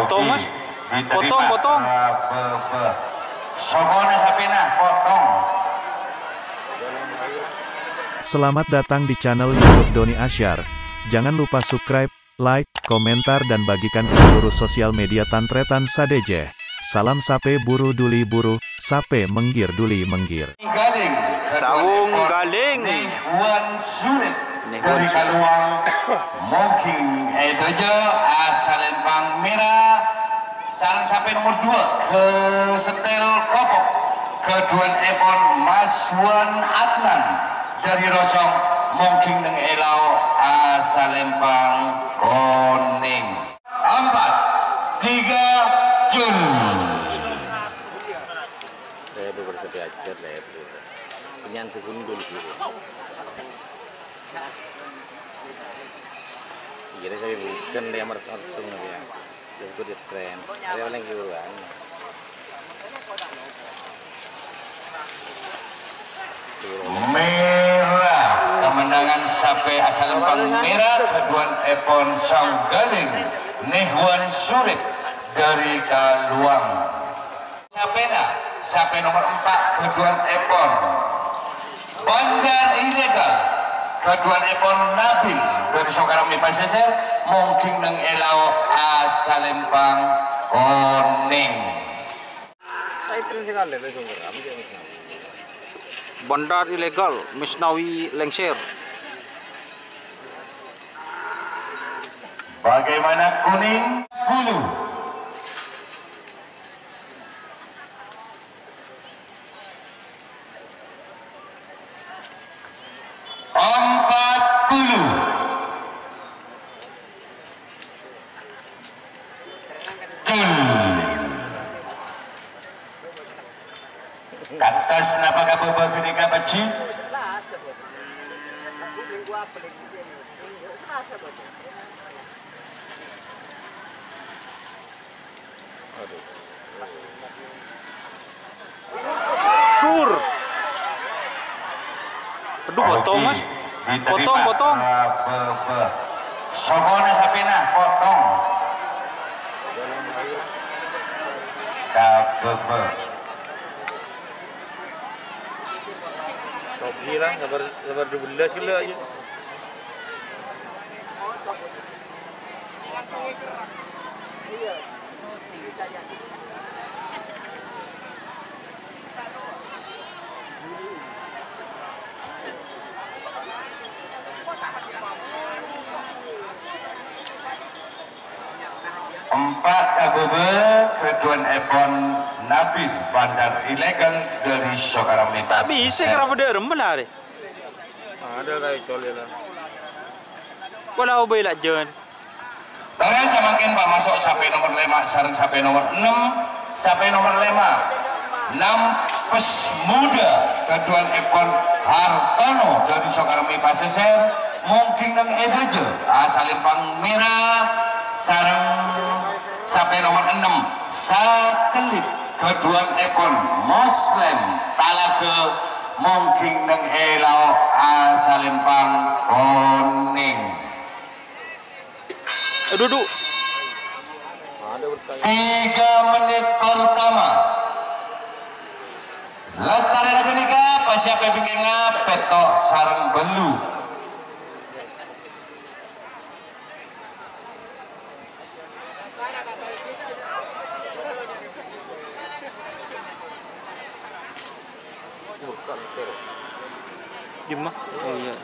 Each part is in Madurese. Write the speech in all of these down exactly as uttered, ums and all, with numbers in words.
Potong, Mas. Potong, potong. Sokona sapèna, potong. Selamat datang di channel YouTube Doni Asyar. Jangan lupa subscribe, like, komentar, dan bagikan ke seluruh sosial media tan-tarètan sadhâjâ. Salam sapè buru duli buru, sapè mèngghir duli mèngghir. Galing. Sawung Galing. Nèhwan Surit. Nèhwan Surit. Dhâri Kaluwang. Mongging è dhâjâ, asalèmpang mèra. Sareng sapè nomer dua, Gesetel Kopok. Kaduwâ'èpon Maswan Adnan dhâri Rosong. Mongging nèng è lao', asalèmpang konèng. Empat, tiga, jul. Eh, beberapa diajar lah ya, Bu. Penyan segundul gitu. Iya, saya bukan dia merasa untung ya. Terus gue di tren. Saya paling hiburan. Mèra, kemenangan sapè asalèmpang mèra, kaduwâ'èpon Song Galing, Nèhwan Surit dhâri Kaluwang. Sapèna, sapè nomer empat, kaduwâ'èpon Bandar Ilegal, kaduwâ'èpon Nabil dhâri Sokarambi Pasèsèr, mongging nèng è lao', asalèmpang konèng. Bandar Ilegal, Misnawi lèngsèr. Bagaimana kuning? Bulu. Empat puluh. Jul. Kantos napa ka bâbâ ghânèka, Pak Ji? Tur. Aduh, potong, Mas. Potong, potong. Sokona sapèna, potong. Kabebe. Togi lah, sabar, sabar dua belas kilo aja. Empa' kabâbâ ghâdhuwânèpon Nabil, bandar ilegal dhâri Sokarambi. Ta' bisa, kenapa dâ' remma la arè? Ada lah, itu lah. Pola obâi la jân. Torè samangkèn pamaso' sapè nomer lèma' sareng sapè nomer ennem. Sapè nomer lèma', Nampes Muda, ghâdhuwânèpon Hartono dhâri Sokarambi Pasèsèr, mongging neng è bâjâ, asalèmpang mèra, sareng sapè nomer ennem, Satelit, ghâdhuwânèpon Moslem Talaga, mongging neng è lao', asalèmpang konèng. Aduh, duh. Tiga menit pertama. Lastarèna ghânèka, pasèyap è bingkèngnga, Pètto' sareng Bellu. Dimma? Oh, iyâ.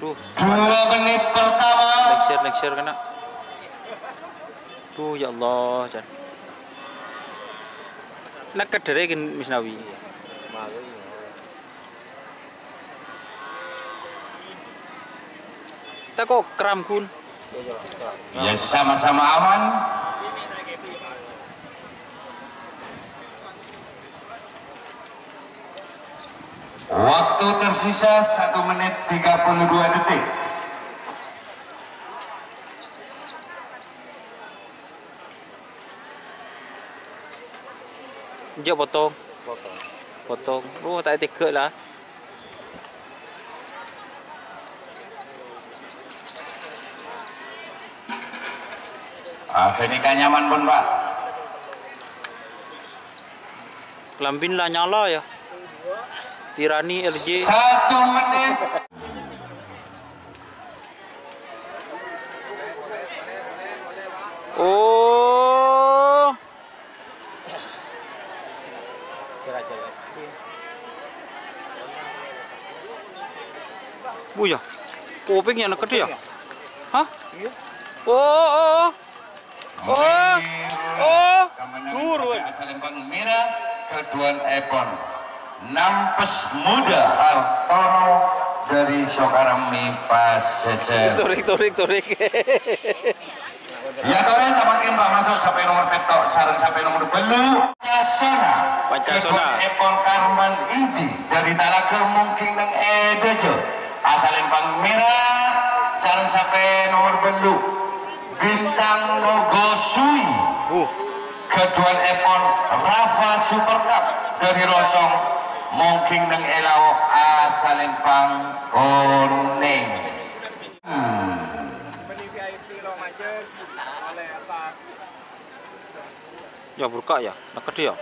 Duh. Dua menit pertama. Lèngsèr, lèngsèr kèna. Duh, ya Allah, Jan. Nèka dhârè ghi Misnawi. Ta' kok kram, Gun? Ya, sama-sama aman. Waktu tersisa satu menit tiga puluh dua detik. Jhâ' potong. Potong. Potong. Oh, ta' tèghâ la. Ah, ghânèka nyaman pon, Pak. Kalambhina la nyala, yâ. Tirani L J. Satu menit. Oh. Buya, kopèng yâ nèkèdhâ yâ? Hah? Oh, oh, oh. Oh, oh. Turun. Salembang Mera, kedhuwân èpon Nampes Muda Hartono dari Sokarami Pasèsèr. Torik, torik, torik. Yâ, torè samangkèn, Pak, maso' sampè' nomer pètto' sareng sampè' nomer bâllu'. Pancasona. Pancasona. Kedhuwân èpon Karman Idi dari Talaga mongkèng neng è dhâjâ. Asalèmpang Mera sareng sampè' nomer bâllu'. Bintang Nogosui. Uh. Kedhuwân èpon Rafa Super Cup dari Rosong mongkèng neng è lao' asalèmpang konèng. Yâ, burka' yâ, nèkèdhâ yâ.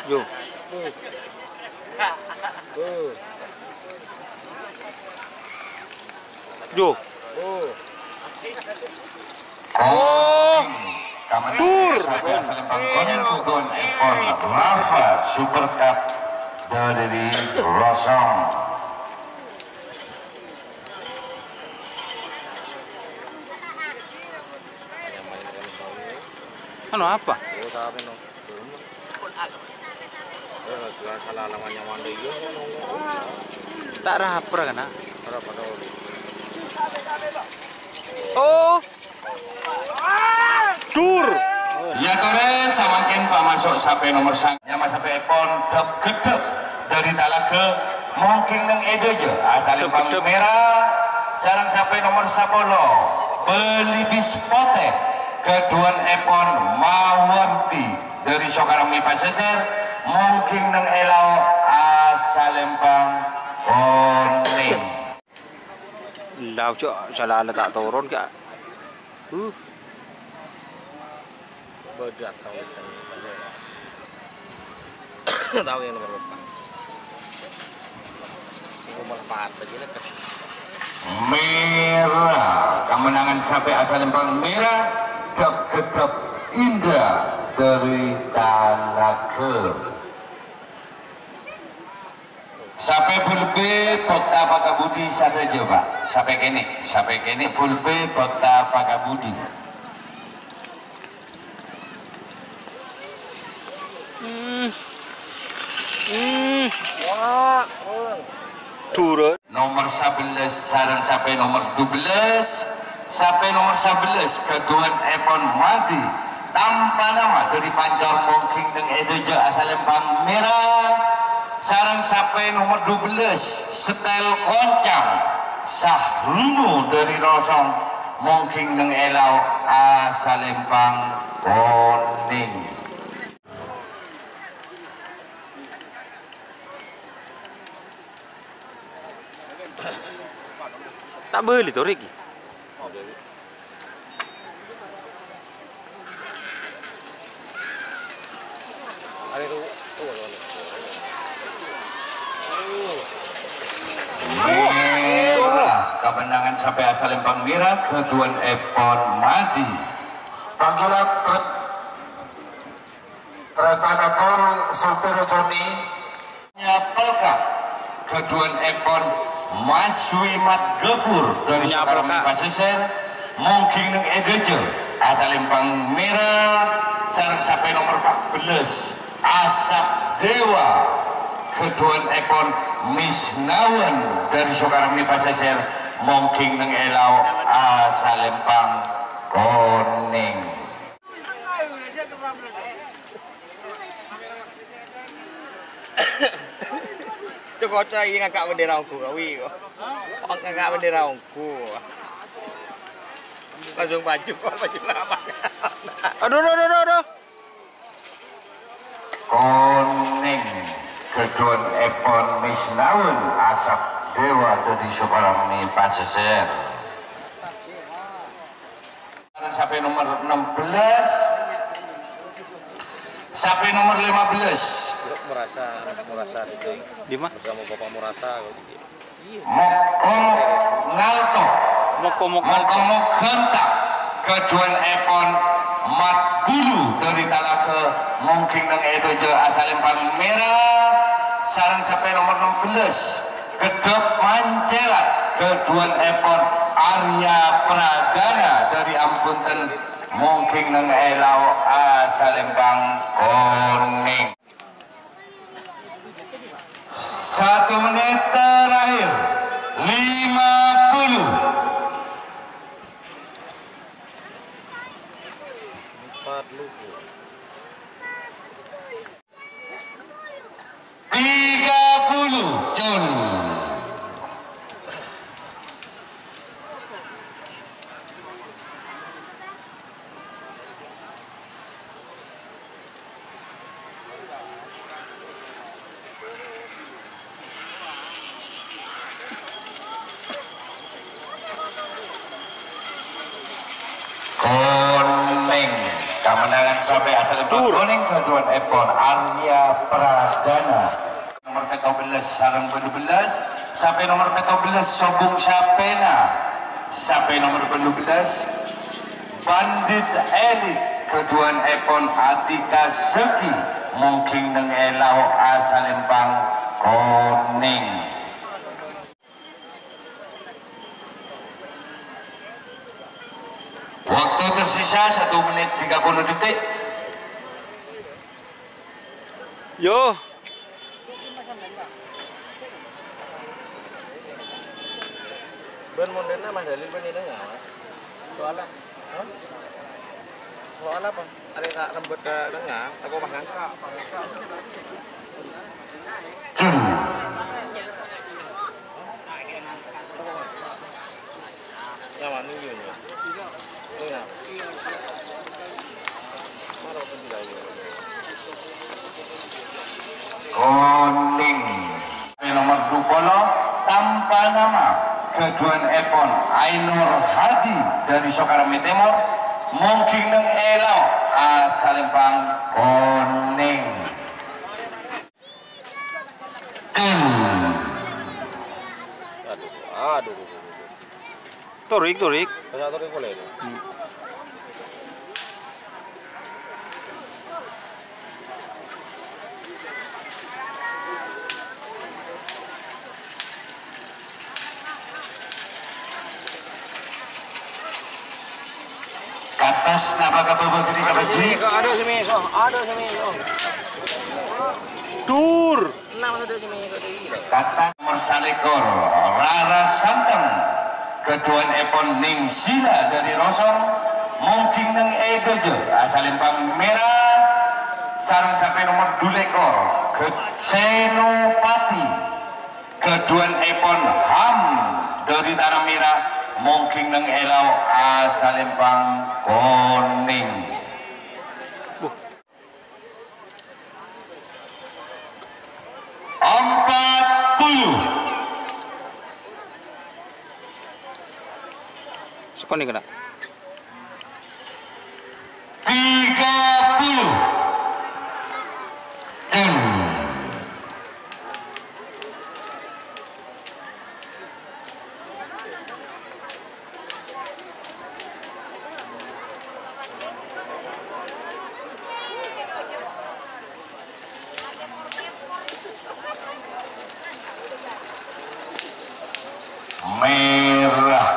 Yo. Yo. Oh. Tur. Sampai asalèmpang konèng, kedhuwân èpon Rafa Super Cup dari Rosong. Anu apa? Ta' rapper kana? Oh. Dur. Yâ, torè samangkèn pamaso' sampè' nomer sang-, nyama sampè'èpon Dep-Geddep dari Talaga, mongkèng neng è dhâjâ, asalèmpang Dep-Geddep. Mera, sareng sampè' nomer sapolo, Belibis Potè, kedhuwân èpon Mawardi dari Sokarami Pasèsèr, mongkèng neng è lao' asalèmpang konèng. Lah, ojo sala ta' toron, Kak. Uh. Berat tau itu. Tau yang nomor empat. Nomor empat aja lah. Mera, kemenangan sampè' asalèmpang Mera, Dep-Geddep Indra dari Talaga. Sampè' full B, bhâkta pakabudi sadhâjâ, Pak. Sampè' kènè', sampè' kènè' full B, bhâkta pakabudi. Hmm. Hmm. Wah, turun. Nomer sabellâs sareng sampè' nomer dubellâs. Sampè' nomer sabellâs, kedhuwân èpon Madi. Tanpa nama dari Pancor mongkèng neng è dhâjâ asalèmpang Mera. Sareng sampè' nomer dubellâs, Setel Koncang. Sahruno dari Rosong mongkèng neng è lao' asalèmpang konèng. Ta' bâli to, Rèk. Mera, kemenangan sampè' asalèmpang Mera, kedhuwân èpon Madi. Panggilan trep-, tretanèpon Supir Joni. Nyapelka, kedhuwân èpon Mas Wimat Gafur dari Nyapelka. Sokarami Pasèsèr, mongkèng neng è dhâjâ, asalèmpang Mera, sareng sampè' nomer empat belas, Asap Dewa, kedhuwân èpon Misnawan dari Sokarami Pasèsèr, mongkèng neng è lao' asalèmpang konèng. Cok, cok, iya ngangka' bendera ongghu, wi, kok. Ngangka' bendera ongghu. Langsung maju, maju apa? Aduh, aduh, aduh, aduh, aduh. Konèng, kedhuwân èpon Misnawan, Asap Dewa dhâddhi Sokarami Pasèsèr. Nomor enam belas. Sape nomor lima belas? Murasa, Murasa itu. Di mana? Bersama Bapak Murasa. Mokomok ngalto. Mokomok ngalto. Mokomok ganta. Keduan epon Mat Bulu dari Talaga, mongking neng edoja asalempang merah. Sareng sape nomor enam belas. Gedhep mancelat, keduan epon Arya Pradana dari Ambunten, mongking neng elao asalempang koneng. Satu menit terakhir, lima puluh. Empat lugu. Tiga puluh, Jun. Koneng. Kemenangan sampai asal Tur. Koneng, keduan epon Arya Pradana. Nomor pètto bellâs sareng bâllu bellâs, sampè' nomor pètto bellâs sobung sapèna, sampè' nomor bâllu bellâs Bandit Elit, keduan epon Atika Zaki, mongking neng è lao' asalèmpang konèng. Waktu tersisa satu menit tiga puluh detik. Yo. Bân mondhâna Mas Dalil bân ini nggak, Mas? Soalnya, hah? Soalnya apa? Ada tak rembet ke tengah, aku pas ngangkat. Jun. Konèng. Nomor dua puluh, tanpa nama, keduan epon Ainur Hadi dari Soekarmi Timur, mongking neng è lao' asalèmpang konèng. Aduh, aduh, aduh, aduh, aduh. Torik, torik. Bisa torik boleh itu. Hmm. Katas napa ka bawah gini ka baju? Aduh, sini, kok. Aduh, sini, kok. Dur. Enam, aduh, sini, kok. Katas nomor salèkor, Rara Santen. Keduan epon Ningsila dari Rosong, mongking neng è dâjâ, asalèmpang mèra, sareng sampè' nomor dulekor, Ge-, Senopati. Keduan epon Ham dari Tanah Merah, mongking neng è lao' asalèmpang konèng. Empat puluh. Sekolah ini kena. Tiga puluh. Dan Merah.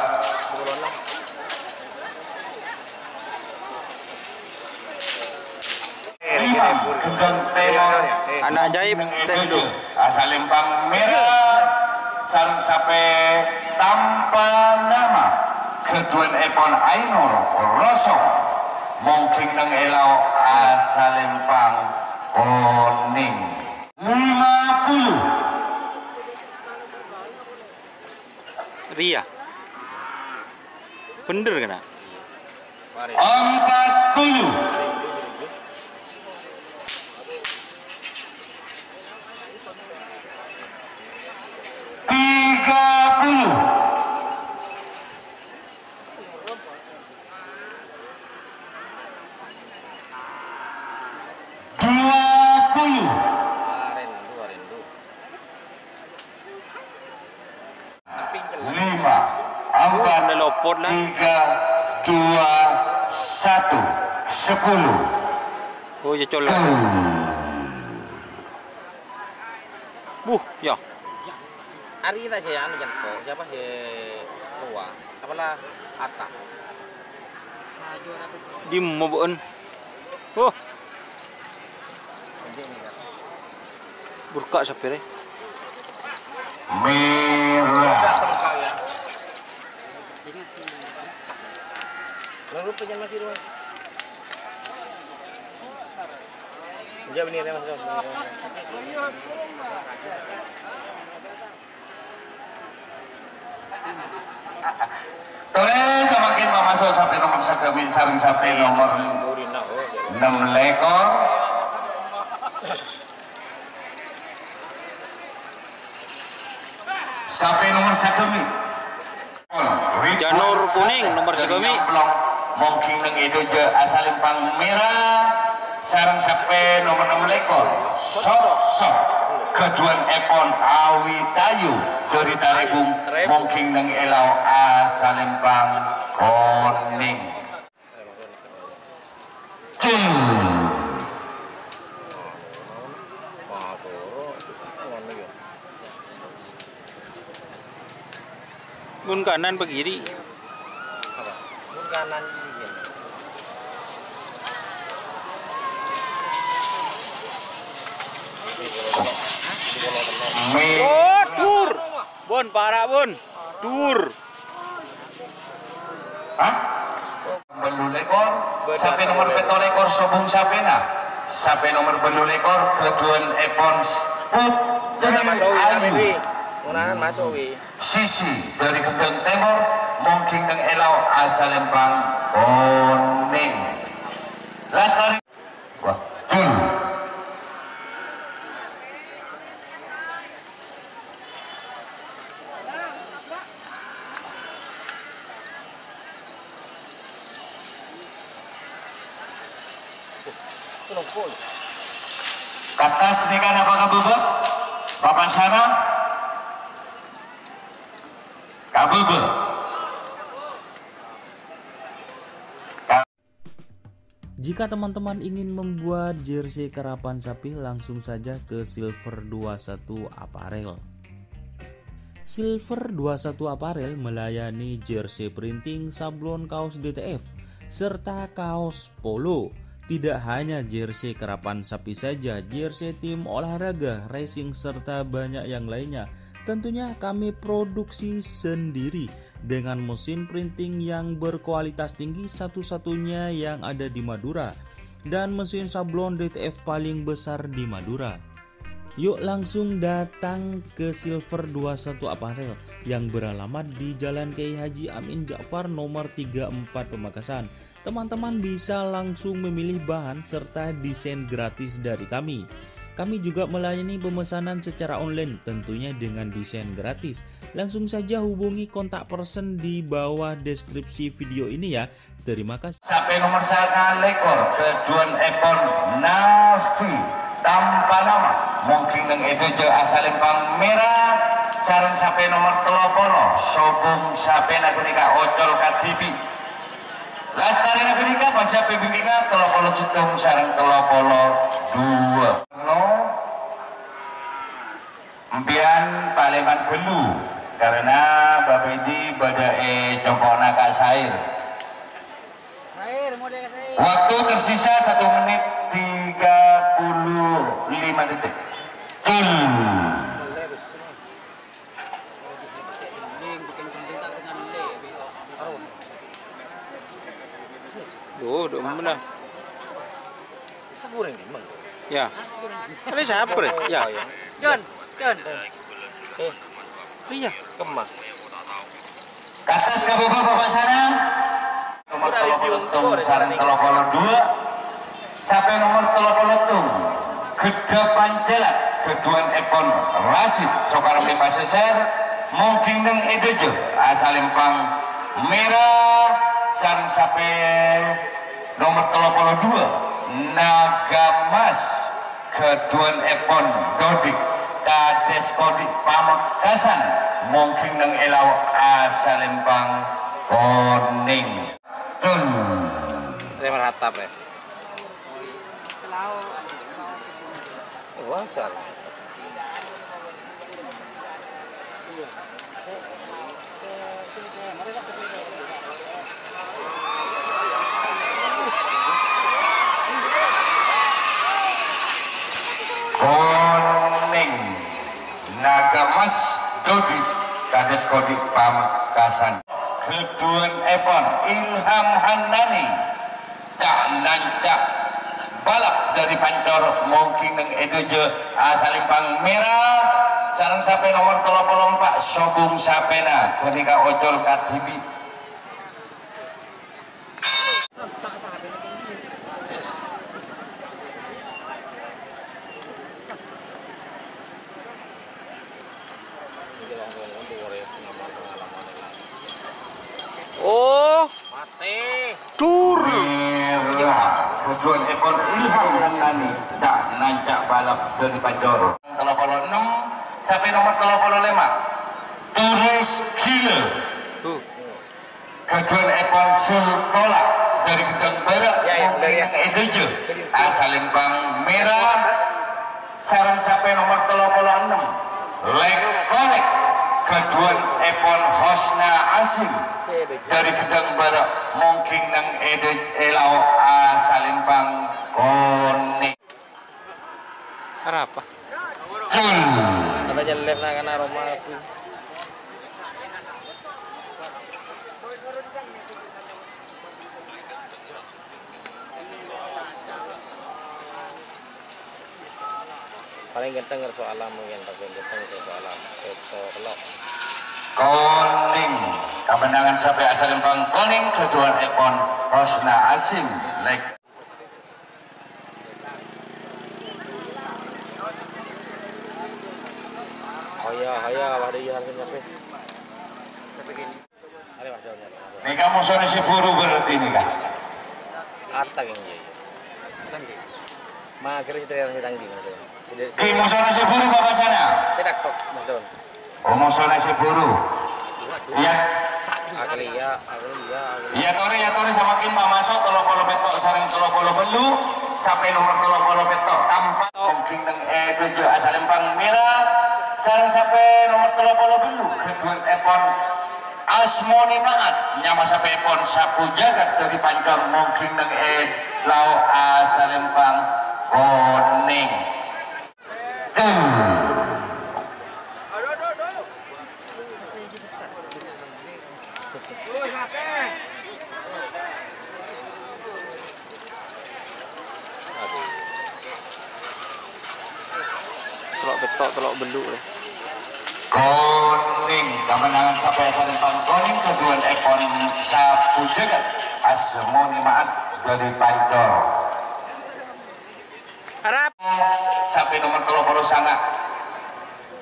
Imam Gendang Temor. Anak ajaib, Gendang Temor. Edojo. Asalèmpang mèra sareng sampè' tanpa nama, keduan epon Ainur Rosong, mongking neng è lao' asalèmpang konèng. Lima puluh. Ria. Bener kena. Empat puluh. Tiga puluh. Tiga, dua, satu, sepuluh. Oh, ya, col. Gol. Buh, ya. Ari ta' sè anu, Jan, kok. Siapa sè tua? Apalah Atta? Dimma bâ'ân? Oh. Burka sapè rè? Merah. Lalu penyan masih rumah. Jawab ini, Mas. Torè samangkèn pamaso' sapè nomer sagâmè' sareng sapè nomer ennem lèkor. Sapè nomer sagâmè'. Janur kuning, nomer sagâmè'. Mongghing neng è dâjâ asalèmpang mèra sareng sapè nomer ennem lèkor. Sok, sok. Ghâdhuwânèpon Awitayu dâri Tarèbung, mongghing neng è lao' asalèmpang konèng. Cil. Mun kanan apa kiri? Apa? Mun kanan kiri. Oh, dur. Bun, para, Bun. Dur. Hah? Bâllu lèkor, sapè nomer pètto lèkor sobung sapèna. Sapè nomer bâllu lèkor ghâdhuwânèpon Putri Ayu. Munahan masuk, wi. Sisi dâri Gendeng Tèmor, mongghing neng è lao' asalèmpang konèng. Lastari. Wah, dul. Kattas nèka napa kabâbâ? Papansana? Kabâbâ. Jika teman-teman ingin membuat jersey karapan sapi, langsung saja ke Silver dua satu Apparel. Silver dua satu Apparel melayani jersey printing, sablon kaos D T F, serta kaos polo. Tidak hanya jersey karapan sapi saja, jersey tim olahraga, racing, serta banyak yang lainnya. Tentunya kami produksi sendiri dengan mesin printing yang berkualitas tinggi, satu-satunya yang ada di Madura, dan mesin sablon D T F paling besar di Madura. Yuk langsung datang ke Silver dua satu Apparel yang beralamat di Jalan Kiai Haji Amin Ja'far nomor tiga empat Pamekasan. Teman-teman bisa langsung memilih bahan serta desain gratis dari kami. Kami juga melayani pemesanan secara online, tentunya dengan desain gratis. Langsung saja hubungi kontak person di bawah deskripsi video ini ya. Terima kasih. Sapè nomer sanga lèkor, ghâdhuwânèpon Nafi tanpa nama. Mongghing neng è dâjâ asalèmpang mèra sareng sapè nomer tello polo. Sobung sapèna ghânèka ocol kadhibi'. Lastarèna ghânèka, pas sapè bingkinga tello polo sèttong sareng tello polo dua. No. Empèyan palèman ghâllu, karana Bapak Idi bâdâ è compo'na Ka' Sair. Waktu tersisa satu menit tiga puluh lima detik. Cul. Duh, duh, mana? Sakurang memang. Ya. Ini siapa, Bre? Ya. Jon, Jon. Eh. Iya. Kemas. Kattas ka bâbâ, Bapak sana. Nomer tello polo sèttong sareng tello polo dua. Sapè nomer tello polo sèttong. Ghedda Pancalat, ghâdhuwânèpon Rasid Soekarno Pasèsèr, mongghing neng è dâjâ, asalèmpang mèra sareng sapè nomer tello polo dua, Naga Mas, ghâdhuwânèpon Dodi, Kadès Kodi Pamekasan, mongghing neng è lao' asalèmpang Konèng. Dul. Lèma' ratap, ya. Wah, salah. Konèng. Naga Mas Dodi kados kodi' Pamekasan. Ghâdhuwânèpon Ilham Hannani, ca'-nanca' balap dhâri Pancor, mongkèng neng è dhâjâ, asalèmpang mèra, sareng sapè nomer tello polo empa', sobung sapèna ghânèka ocol kadhibi'. Oh, dur. Mèra, ghâdhuwânèpon Ilham Hannani, ca'-nanca' balap dhâri Pancor. Tello polo ennem, sapè nomer tello polo lèma'. Turis Gila. Tuh. Ghâdhuwânèpon Sul Tola dhâri Ghedhâng Bârâ', ya, ya, mongkèng ya, neng è dhâjâ. Serius, serius. Asalèmpang mèra, sareng sapè nomer tello polo ennem. Lèk-kolèk, ghâdhuwânèpon Hosna Asim dhâri Ghedhâng Bârâ', mongkèng neng è dhâ-, è lao', asalèmpang konèng. Arapa? Dul. Kata nyellep na kana Roma aku. Paling ganteng ngerso alam mungkin, paling ganteng ngerso alam. Foto elok. Konèng. Kemenangan sampai asalèmpang konèng, ghâdhuwânèpon Hosna Asim. Lèk. Hoya, hoya, wah, iya, harus nyampe. Nèka mosona sè buru berarti nèka. Atang, iya, iya. Mager sih, ternyata sih tanggi, Mas Don. Sini, sini. Ngghi, mosona sè buru, Bapak sana. Sini, tok, Mas Don. Oh, mosona sè buru. Iya. Akalia, akalia, akalia. Èyatorè, èyatorè, samangkèn pamaso' tello polo pètto' sareng tello polo bellu', sapè nomer tello polo pètto' tampa', mongkèng neng è dhâjâ asalèmpang mèra, sareng sapè nomer tello polo bellu', ghâdhuwânèpon Asmoni Ma'at, nyama sapèpon Sapu Jagat dhâri Pancor, mongkèng neng è lao' asalèmpang konèng. Tello' pètto', tello' bellu', eh. Konèng, kemenangan sampai asalèmpang konèng, ghâdhuwânèpon Sapu Jagat, Asmoni Ma'at dhâri Pancor. Arap. Sampai nomer tello polo sanga.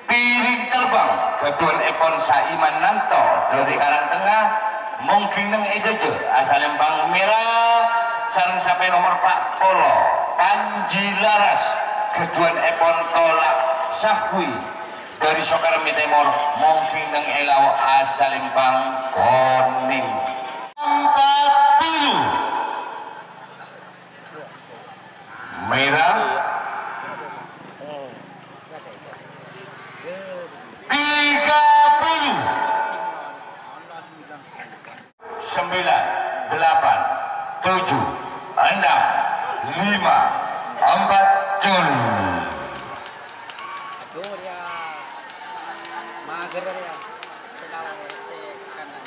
Piring terbang, ghâdhuwânèpon Saiman Nanto dhâri Karangtengnga, mongkèng neng è dhâjâ, asalèmpang mèra, sareng sapè nomer pa' polo, Panji Laras, ghâdhuwânèpon Tola' Sahwi dhâri Sokarmi Tèmor, mongkèng neng è lao' asalèmpang konèng. Empat puluh. Mèra. Tiga puluh. Sembilan, delapan, tujuh, enam, lima, empat, dul. Aduh, ya. Mager, ya. Selawan, ya, sè kanan.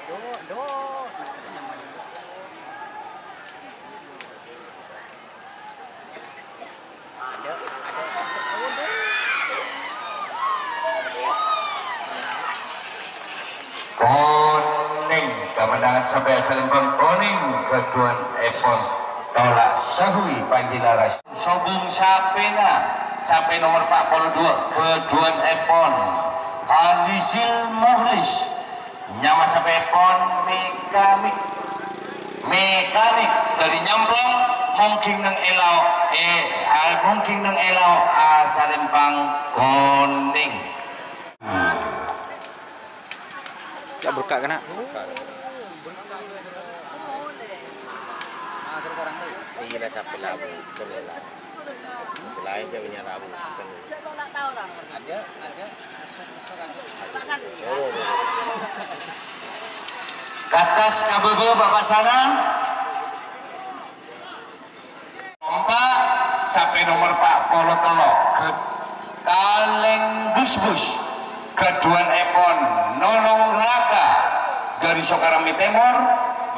Duh, duh. Konèng, kemenangan sampai asalèmpang konèng, ghâdhuwânèpon Tola' Sahwi Panji Laras. Sobung sapèna, sapè nomer pa' polo duwâ', ghâdhuwânèpon Halisil Muhlis. Nyama sapèpon Mekanik. Mekanik dhâri Nyamplong, mongkèng neng è lao', eh, ah, mongkèng neng è lao', asalèmpang konèng. Berka' kena. Iya, sapi labu. Lain dia punya labu. Ada, ada. Katas kabâbâ Bapak Sana. Empa', sape nomer pa' polo tello', Ge-, Taleng Busbus, gadhuwânèpon Nonong Raka dhâri Sokarami Tèmor,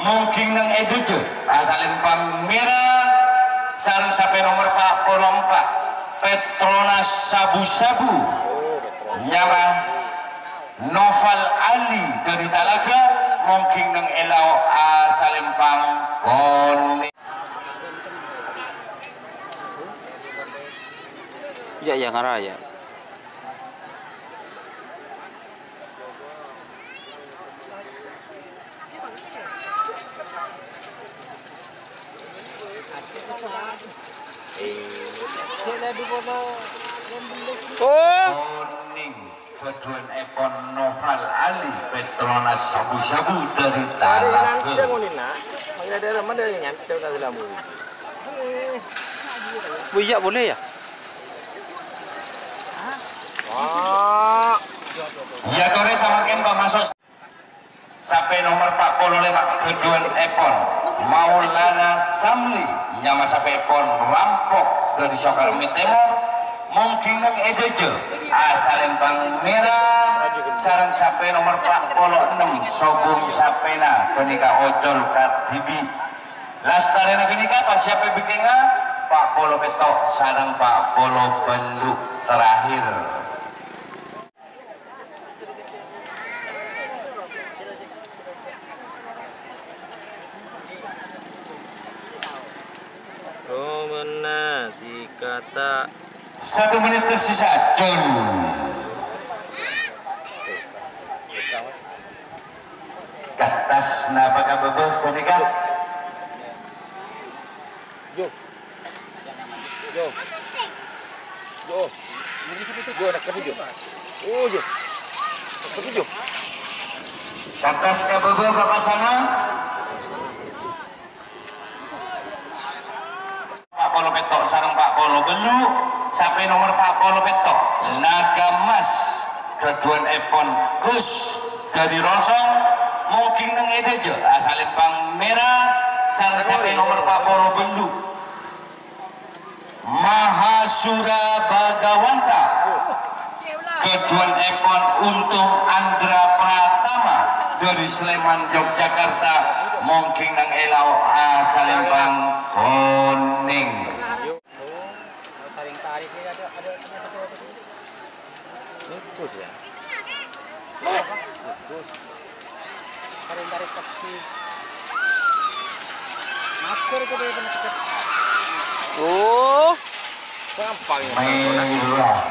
mongghi neng è dâjâ, asalèn pang mèra, sareng sape nomer pa' polo empa', Petronas Sabu-Sabu, nyama Noval Ali dhâri Talaga, mongghi neng è lao', asalèn pang konè. Iyâ, iyâ, ngara, iyâ. Oh. Konè. Gadhuwânèpon Noval Ali, Petronas Sabu-Sabu dhâri Talaga. Oh iyâ, boleh iyâ? Iyâ, torè samangkèn pamaso'. Sape nomer pa' polo lèma', gadhuwânèpon Maulana Samli, nyama sapeèpon Rampok dhâri Sokarami Tèmor, mongghi neng è dâjâ, asalèn pang mèra, sareng sape nomer pa' polo ennem, sobung sapèna ghânèka ocol kadhibi'. Lastarèna ghânèka pasiappè bhâkèngnga pa' polo pètto' sareng pa' polo bâllu' terakhir. Romanna dikata. Satu menit tersisa, Jun. Katas napa kabâbâ ghânèka? Yo. Yo. Yo. Yo, nak ketujuh. Oh, yo. Nak ketujuh. Katas kabâbâ Bapak Sana. Pa' polo pètto' sareng pa' polo bâllu', sape nomer pa' polo pètto', Naga Mas, gadhuwânèpon Gus dhâri Rosong, mongghi neng è dâjâ, asalèn pang mèra, sareng sape nomer pa' polo bâllu'. Mahasura Bhagawanta. Gadhuwânèpon Untung Andra Pratama dhâri Sleman, Yogyakarta, mongghi neng è lao', asalèn pang konèng. Bagus ya. Bagus. Tarik-tarik pasti. Masker itu dari penyakit. Oh. Gampang ya. Merah.